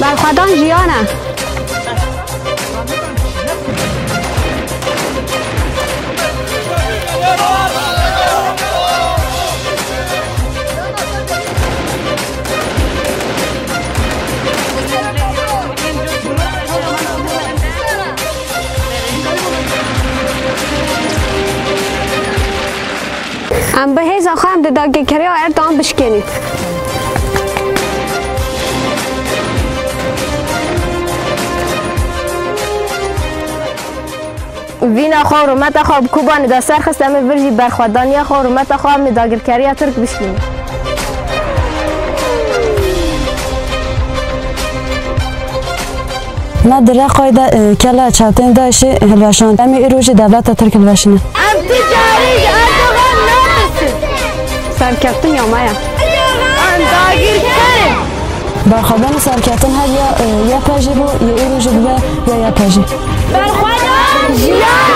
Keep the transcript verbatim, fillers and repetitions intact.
Berxwedan jiyan e. Em bi hêza xwe em di dagirkeriya Erdogan bişkênîn. Vîna xwe û rûmeta xwe bi Kobanê de serxist, em ê vir jî berxwedaniya xwe û rûmeta xwe em ê dagirkeriya Tirk bişkînin. Me di Reqayê de, e, kela çetên DAIŞê hilweşand. Em ê îro jî dewleta Tirk hilweşînin. Em tu carî ji Erdogan natirsin. Serkeftin ya me ye. Em dagirker in. Berxwedan û serkeftin her ya, e, YPJ'ê bû, ya îro jî bibe ya YPJ'ê. Berxwedan jiyan